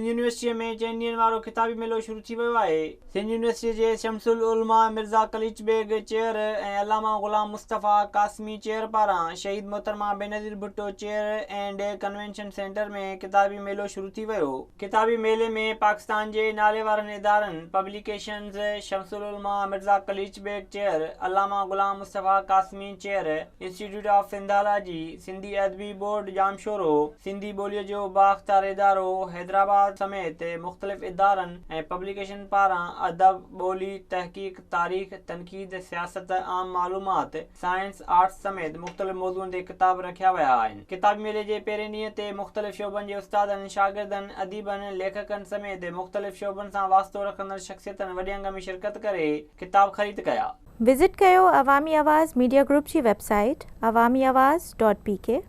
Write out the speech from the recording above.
سنڌ يونيورسٽيء ۾ چئن ڏينهن وارو ڪتابي ميلو شروع ٿي ويو آهي. سنڌ يونيورسٽيء جي شمس العلماء مرزا قليچ بيگ چيئر ۽ علامه غلام مصطفيٰ قاسمي چيئر پاران شهيد محترمه Benazir Bhutto chair and convention centre ۾ ڪتابي ميلو شروع ٿي ويو. ڪتابي ميلي ۾ پاڪستان جي ناليوارن ادارن، پبليڪيشنز، شمس العلماء Mirza Qalich Beg chair, Allama Ghulam Mustafa Qasmi chair, institute of Sindhology, Sindhi Adabi board Jamshoro, Sindhi ٻوليء جو بااختيار ادارو حيدرآباد سميت مختلف ادارن ۽ پبليڪيشن پاران ادب، ٻولي، تحقيق، تاريخ، تنقيد، سياست، عام معلومات، سائنس، آرٽس سميت مختلف موضوعن تي ڪتاب رکيا ويا آهن. ڪتابي ميلي جي پهرين ڏينهن تي مختلف شعبن جي استادن، شاگردن، اديبن، ليکڪن سميت مختلف شعبن سان واسطو رکندڙ شخصيتن وڏي انگ ۾ شرڪت ڪري ڪتاب خريد ڪيا. وزٽ ڪيو عوامي آواز ميڊيا گروپ جي website Awami Awaz dot P K.